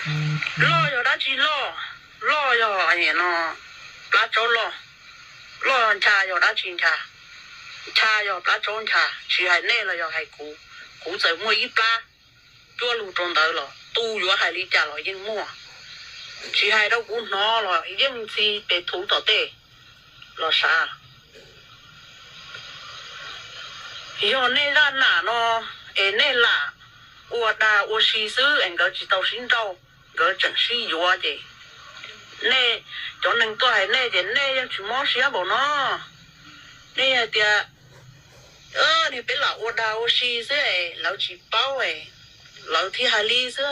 Loj yog dab tsi loj? Loj yog no, plab tsaub loj. Loj ncha yog dab tsi ncha? Ncha yog plab tsaub ncha. Tsis hais nej los yog hais kuv, kuv txawm muaj ib plab cuab lug rau ntawd los tus yuav hais li cas los yeej muaj. Tsis hais rau kuv hnov los yeej ntxhi pes thuv tom tej los sav. Yog nej zaj nam no es nej lam ua dag ua si xwb es nkawd tsis tau sib nrauj, nkawd tseem sib yuav ces nej, cov neeg tuaj hais nej ces nej yeej tsis mob siab npaum no. Nej hais tias, niag peb lam ua dag ua si xwb es lawv tsis paub es lawv thiaj hais li xwb,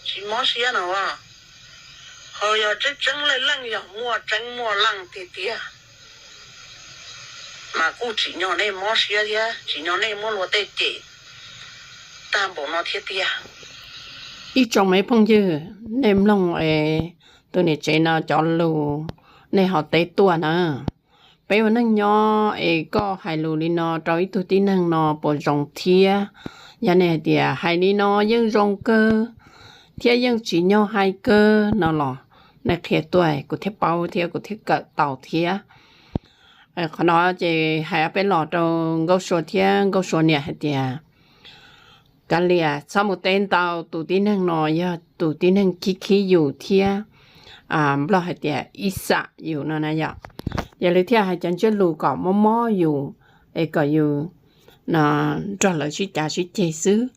tsis mob siab no. Ho yog tseeb tseeb leej leej yog muaj tseeb muaj leej tiag tiag mas kuj tsim nyog nej mob siab thiab tsim nyog nej muab luag tej cem tag npaum no thiab tiag. Ib tsoom me phooj ywg, nej mloog es tus niam tsev no cov lus nej ho teb tuaj na. Peb ua neej nyob es koj hais lus li no rau ib tug tib neeg no puas zoo thiab? Yog nej hais tias hais li no yeej zoo kawg thiab yeej tsim nyog hais kawg no los nej qhia tuaj kuv thiaj paub thiab kuv thiaj kawm tau thiab. Qhov no ces hais ob peb los rau Nkauj Sua thiab Nkauj Sua niam hais tias, kav liam txhob mus teb ntau, tus tib neeg no yog tus tib neeg khib khib yus thiab, Nplog hais tias ib xam yus no na yom. Yog li thiaj hais cov ntsiab lus kom mob mob yus es kom yus nrog lawv sib cav sib ceg xwb.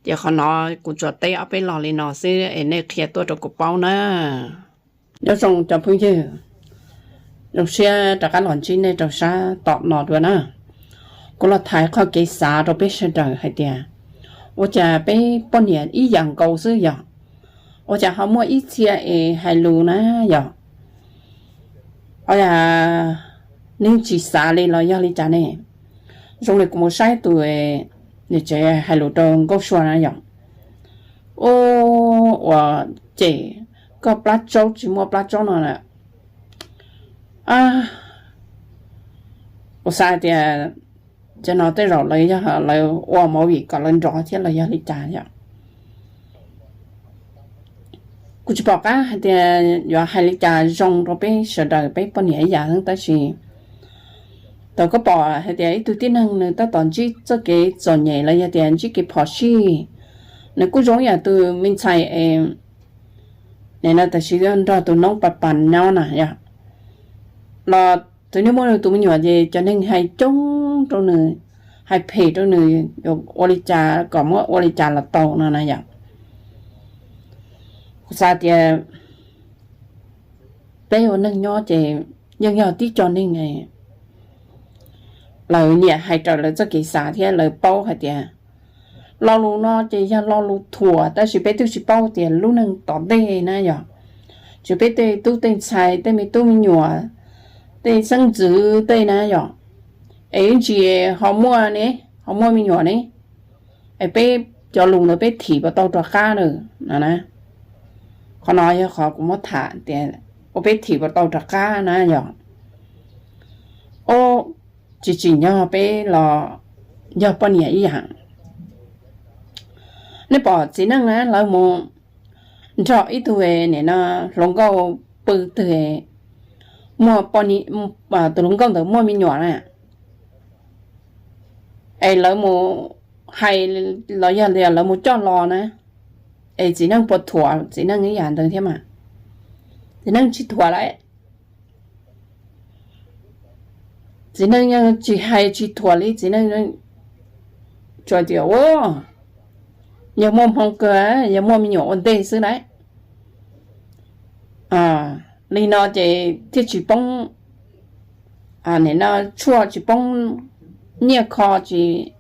Ces qhov no kuv tsuas teb ob peb los li no xwb es nej qhia tuaj rau kuv paub na. Nyob zoo cov phooj ywg, zoo siab rov qab los ntsib nej rau sab tom no dua na. Kuv los thaiv qhov kev xav rau peb sawv daws hais tias, ua cas peb poj niam ib yam nkaus xwb yom? Ua cas ho muaj ib txhia es hais lus na yom? Ua cas neeg tsis xav li los yog li cas ne? Zoo li kuv mus saib tus niam tsev hais lus rau Nkauj Sua na yom. Ua ces koj plab tsaub tsis muaj plab tsaub no lawm. Kuv xav tias cov no tej zaum lawv yog lawv ua movie kom lawv nrov thiab los yog li cas yom. Kuv tsis pom qab hais tias yuav hais li cas zoo rau peb sawv daws peb poj niam ib yam xwb tab sis thaum koj pom hais tias ib tug tib neeg nws tab tom ntsib txoj kev txom nyem los yog tias ntsib kev phom sij, nws kuj zoo ib yam tus me ntxhais es nim no tam sim nrog tus noob pas pas nyob na yom, los tus niag muaj tus me nyuam ces cov neeg hais coob rau nws, hais phem rau nws, yuav ua li cas kom muab ua li cas los tau no na yom. Kuv xav tias peb ua neeg nyob ces yeej yog tib co neeg lawv nyiam hais raws lawv txoj kev xav thiab lawv paub hais tias lo lus no ces yog lo lus thuam tab sis peb twb tsis paub tias lub neej tom ntej na yom, tsis peb tej tub tej ntxhais tej me tub me nyuam, tej xeeb ntxwv tej na yom, es ib ntsis ho muaj ne, ho muaj me nyuam ne, es peb cov lus ntawd peb thim puas tau rov qab lawm no na. Qhov no yog qhov kuv muab tham tias ua peb thim puas tau rov qab na yom. Tsis tsim nyog peb los yog poj niam ib yam. Nej pom txiv neej na lawv mus nrog ib tug nim no hluas nkauj pw twg, muaj, tus hluas nkauj ntawd muaj me nyuam na, es lawv mus hais los yog lawv mus coj los na, es txiv neej puas thuam txiv neej ib yam ntawd thiab mas? Txiv neej tsis thuam lawm. Txiv neej yeej tsis hais tsis thuam li, txiv neej tsuas tias ua yog muaj hmoo kawg, yog muaj me nyuam ua ntej xwb lawm. Li no ces thiaj tsis poob, nim no tshuaj tsis poob nyiaj kho, tsis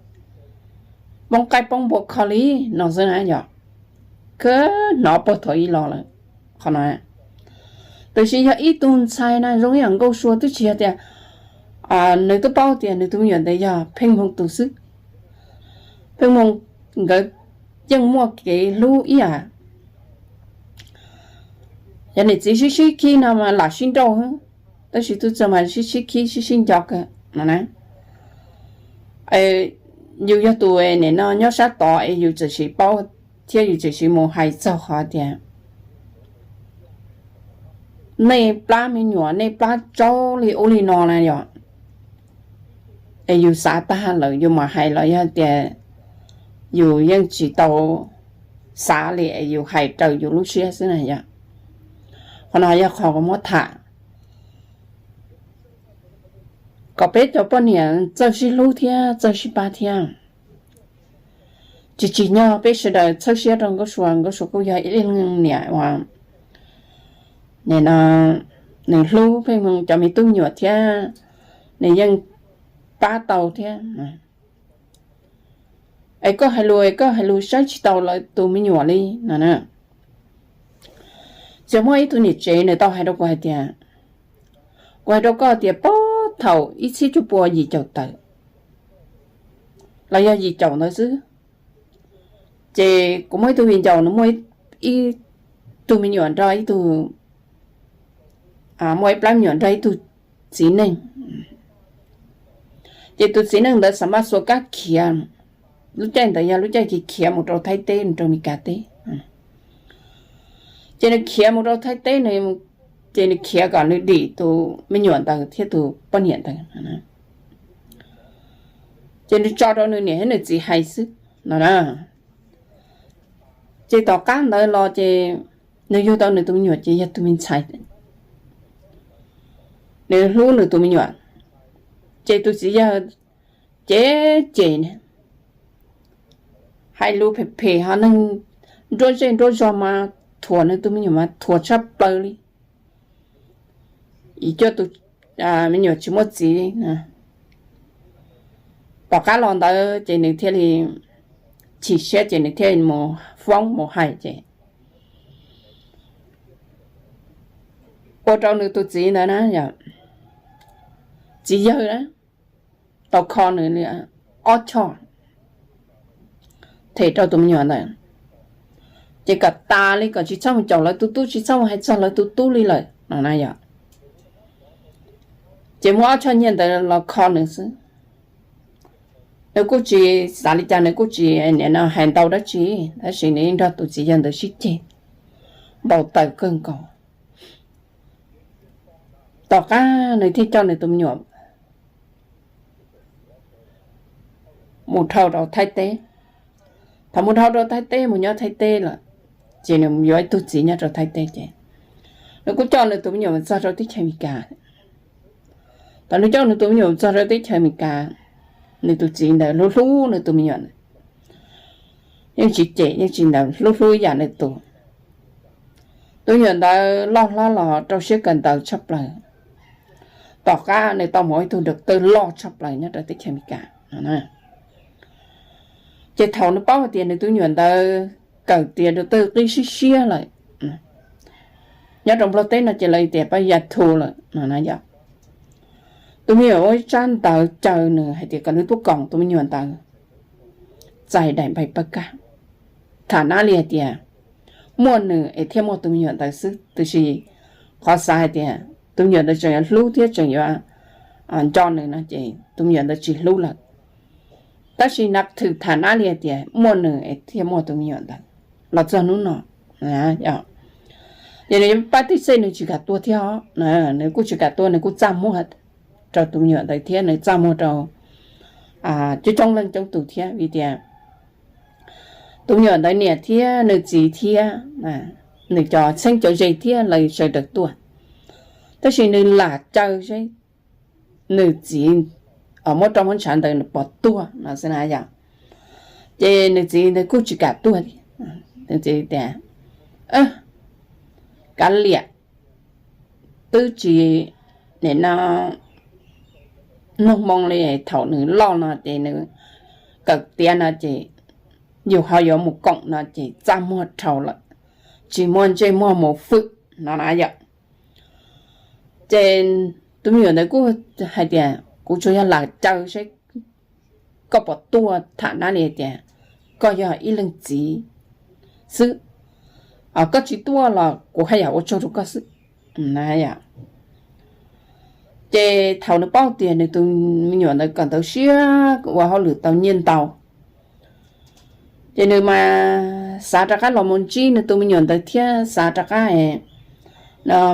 poob qaib poob npua kho li no xwb na yom. Kawg hnov puag thaum ub los lawm qhov no. Tiam sis yog ib tug ntxhais na zoo ib yam Nkauj Sua twb tsis yog tias nws twb paub tias nws tus me nyuam ntawd yog Pheej Hmoo tus xwb. Pheej Hmoo nkawd yeej muaj kev hlub ib yam. Yog niam txiv sib sib khib no mas lam sib nrauj, tab sis tub txawg mas sib sib khib sib sib nco kawg no na. Yus yog tus nim no nyob sab tod es yus txawm sim paub thiab yus txawm sim mus hais txog qhov tias nej plab me nyuam nej plab tsaub li ub li no na yom. Es yus xav tag lawm yus mam hais los yog tias yus yeej tsis tau xav li es yus hais raws yus lub siab xwb na yom. Qhov no yog qhov kuv muab tham kom peb cov poj niam txawj sib hlub thiab txawj sib pab thiab. Tsis tsim nyog peb sawv daws txhawb siab rau Nkauj Sua, Nkauj Sua kuj yog ib leeg niam uas nim no nws hlub pheej hmoo cov me tub me nyuam thiab nws yeej pab tau thiab. Es koj hais lus, koj hais lus saib tsis taus lawv tus me nyuam li no na. Txawm muaj ib tug niam tsev nws tau hais rau kuv hais tias, kuv hais rau koj tias puag thaum ib txhiab cuaj pua yim caum tawm los yog yim caum ntawd xwb, ces kuv muaj ib tug viv ncaus nws muaj ib tug me nyuam nrog ib tug, muaj ib plab me nyuam nrog ib tug txiv neej. Ces tus txiv neej ntawd xav mas xuas kab khiav, lub caij ntawd yog lub caij khiav khiav mus rau Thaib teb mus rau Meskas teb. Ces nws khiav mus rau Thaib teb, ces nws khiav kom nws dim tus me nyuam ntawd thiab tus poj niam ntawd. Ces nws tso rau nws niam thiab nws txiv hais xwb no na. Ces tom qab ntawd los ces nws yug tau nws tus me nyuam ces yog tus me ntxhais, nws hlub nws tus me nyuam. Ces tus txiv yawg ces cem, hais lus phem phem ho neeg nruab zej nruab zog mas thuam nws tus me nyuam mas thuam tshaj plaws li. Ib cuaj tus me nyuam tsis muaj txiv. Tom qab los ntawd ces nws thiaj li chim siab ces nws thiaj mus foob mus hais ces ua rau nws tus txiv ntawd na, txiv yawg na, tau kho nws li ob choj them rau tus me nyuam ntawd, ces kom tas li kom tsis txhob mus caum lawv tus tub, tsis txhob mus hais txog lawv tus tub li lawm no na yom. Ces muab ob choj nyiaj ntawd los kho nws xwb. Nws kuj tsis xav li cas, nws kuj tsis nim no hais ntau dab tsi, tab sis nws nrog tus txiv yawg ntawd sib ceg npau taws kawg nkaus. Tom qab nws thiaj coj nws tus me nyuam mus dhau rau Thaib teb. Thaum mus dhau rau Thaib teb mus nyob Thaib teb lawm, ces nws yuav ib tug txiv nyob rau Thaib teb ces nws kuj coj nws tus me nyuam mus txog rau teb chaws Amelikas. Thaum nws coj nws tus me nyuam mus txog rau teb chaws Amelikas, nws tus txiv ntawd hlub hlub nws tus me nyuam ntawd, yeej tsis cem yeej tsis ntawd, hlub hlub ib yam nws tus. Tus me nyuam ntawd loj hlob los rau siab kawm ntawv tshaj plaws. Tom qab nws tau mus ua ib tug doctor loj tshaj plaws nyob rau teb chaws Amelikas. Ces thaum nws paub hais tias nws tus me nyuam ntawd kawm tias doctor qib siab siab lawm, nyob rau Nplog teb no ces lawv tias pab ya thu lawm no na yom. Tus me nyuam ua ib tsab ntawv caw nws hais tias kom nws tuaj koom tus me nyuam ntawd txais daim npaim pab kaj. Tham nab li hais tias muaj nws es thiaj muaj tus me nyuam ntawd xwb, tiam sis qhov xav hais tias tus me nyuam ntawd tseem yuav hlub thiab tseem yuav nco nws no ces tus me nyuam ntawd tsis hlub lawm. Tab sis nab thwm tham nab li hais tias muaj nws es thiaj muaj tus me nyuam ntawd los txog hnub no. Ces nws pab tib xej nws tsis kam tuag thiab os, nws kuj tsis kam tuag, nws kuj txaj muag rau tus me nyuam ntawd thiab nws txaj muag rau coob coob leej coob tus thiab vim tias tus me nyuam ntawd niam thiab nws txiv thiab nws cov txheeb cov ze thiab lawv sawv daws tuaj. Tab sis nws lam caw seb nws txiv muab roj muab ntshav ntawd nws puas tuag no xwb na yom. Ces nws txiv ntawd kuj tsis kam tuag li. Nws txiv tias kav liam, twb tsis nim no nug moo li, thaum nws loj no ces nws kawm tiav no ces yus ho yuav mus koom no ces txaj muag dhau lawm, tsis muaj ntsej muag mus fwm no na yom. Ces tus me nyuam ntawd kuj hais tias kuv tsuas yog lam caw seb koj puas tuaj, tham nab li tias koj yog ib leeg txiv xwb, koj tsis tuaj los kuv haj yam ua tsaug rau koj xwb. Ces thaum nws paub tias nws tus me nyuam ntawd kawm ntawv siab ua hauj lwm tau nyiaj ntau, ces nws mas xav rov qab los mus ntsib nws tus me nyuam ntawd thiab xav rov qab,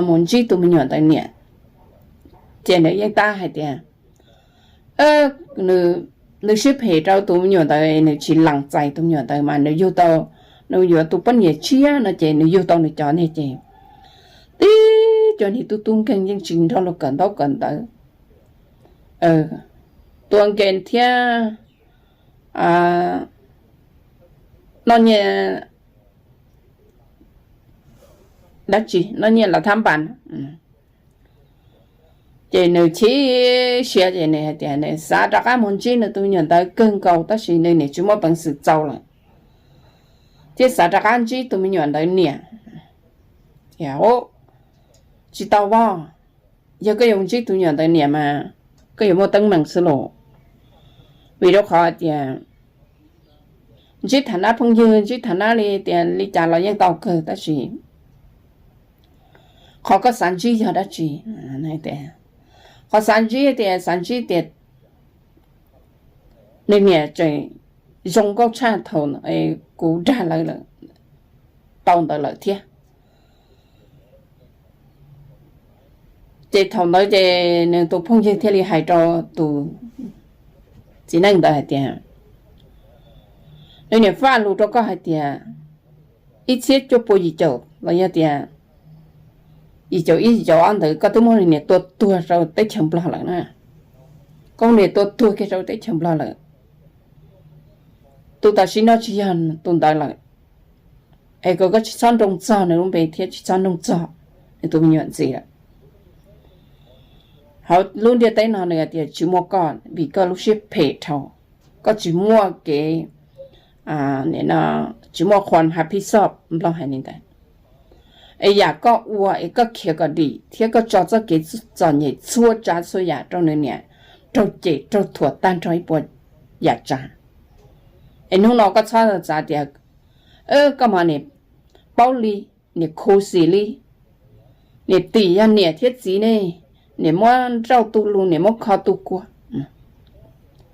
mus ntsib tus me nyuam ntawd niam. Ces nws yeej tab hais tias nws siab phem rau tus me nyuam ntawd, nws tsis lees txais tus me nyuam ntawd mas nws yug tau, nws yuav tus poj niam tshiab no ces nws yug tau nws cov niag ces tib cov niag tub tub nkeeg yeej tsis nrog luag kawm ntaub kawm ntawv, tua nkees thiab noj nyiaj dab tsi, noj nyiaj los thab npas. Ces nws chim siab ces nws hais tias nws xav rov qab mus ntsib nws tus me nyuam ntawd kawg nkaus tab sis nws niam tsis muaj peev xwm txaus lawm, thiab xav rov qab ntsib tus me nyuam ntawd niam. Tsis tau voj, yog koj yuav ntsib tus me nyuam ntawd niam mas koj yuav muaj teeb meem xwb los, vim rau qhov tias ntsib tham nab phooj ywg, ntsib tham nab li tias li cas los yeej tau kawg tab sis qhov koj xav ntsib yog dab tsi? Qhov xav ntsib tias xav ntsib tias nws niam tseem zoo nkauj tshaj thaum kuv dag lawv tau ntawd lawm thiab. Ces thaum ntawd ces nws tus phooj ywg thiaj li hais rau tus txiv neej ntawd hais tias, nws niam faj lus rau koj hais tias ib txhiab cuaj pua yim caum los yog tias yim caum ib yim caum ob ntawd koj twb muab nws niam tua tuag rau teb chaws Nplog lawm na. Koj niam tua tuag kiag rau teb chaws Nplog lawm, tus tam sim no tsis yog tus ntawd lawm. Es kom koj tsis txhob nroo txog nws lub npe thiab tsis txhob nroo txog nws tus me nyuam ntxiv lawm. Hauv lub ntiaj teb no nws hais tias tsis muaj koj vim koj lub siab phem dhau, koj tsis muaj kev, tsis muaj khuam hav phij xoj Nplog hais li ntawd. Es yam koj ua es koj khiav kom dim thiab koj tso txoj kev txom nyem txhua tsav txhua yam rau nws niam raug cem raug thuam tag nrho ib puas yam tsav. Es hnub no koj txhob txav tias koj mas niam paub li, niam khuv xim li, niam tim yog niam thiab txiv ne, niam muab nrauj tu lus, niam muab kho tu kua.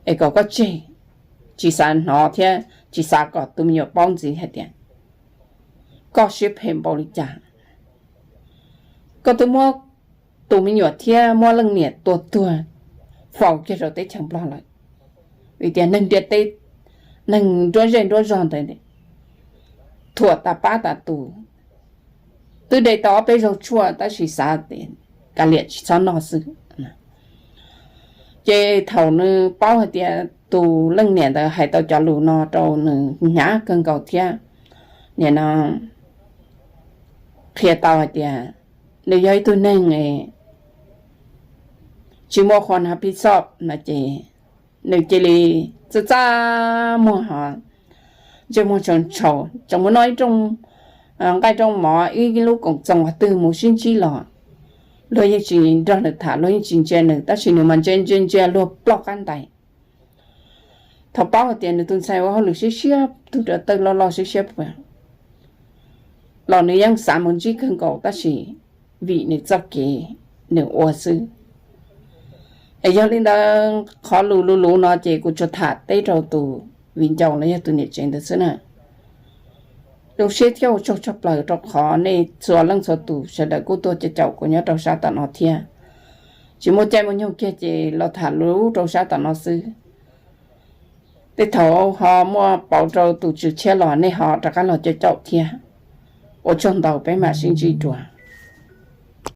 Es kom koj tseg, tsis xav hnov thiab tsis xav kom tus me nyuam paub ntxiv hais tias koj siab phem npaum li cas. Koj twb muab tus me nyuam thiab muab leej niam tua tuag faus kiag rau teb chaws Nplog lawm, vim tias neeg ntiaj teb, neeg nruab zej nruab zog ntawd thuam tas pab tas tus, twb de tau ob peb zaug tshuaj tab sis xav tias kav liam tsis txhob noj xwb. Ces thaum nws paub hais tias tus leej niam ntawd hais tau cov lus no rau nws hnyav kawg nkaus thiab, nim no qhia tau hais tias nws yog ib tug neeg tsis muaj khuam hav phij xoj no ces nws cia li txaj txaj muag ho ntsej muag tsaus ntshau tseem mus noj ib rooj nqaij rooj mov ib lub koom txoos qhov twg mus sib ntsib los luag yeej tsis nrog nws tham, luag yeej tsis ntsia nws tab sis nws mas ntsia ntsia ntsia luag ploj qab ntais. Thaum paub hais tias nws tus ntxhais ua hauj lwm siab siab, tug rawv tawj loj loj siab siab puas los nws yeej xav mus ntsib kawg nkaus tab sis vim nws txoj kev nws ua xwb. Es yog li ntawd qhov lus luv luv no ces kuv tsuas tham teb rau tus viv ncaus los yog tus niam tsev ntawd xwb na. Zoo siab thiab ua tsaug tshaj plaws rau qhov nej txhua leej txhua tus sawv daws kuj tuaj caum kuv nyob rau sab tom no thiab. Tsis muaj caij muaj nyoog kiag ces los tham lus rau sab tom no xwb. Tej thaum ho muaj pauv rau tus tswv tshiab los nej ho rov qab los caum caum thiab. Ua tsaug ntau, peb mam sib ntsib dua.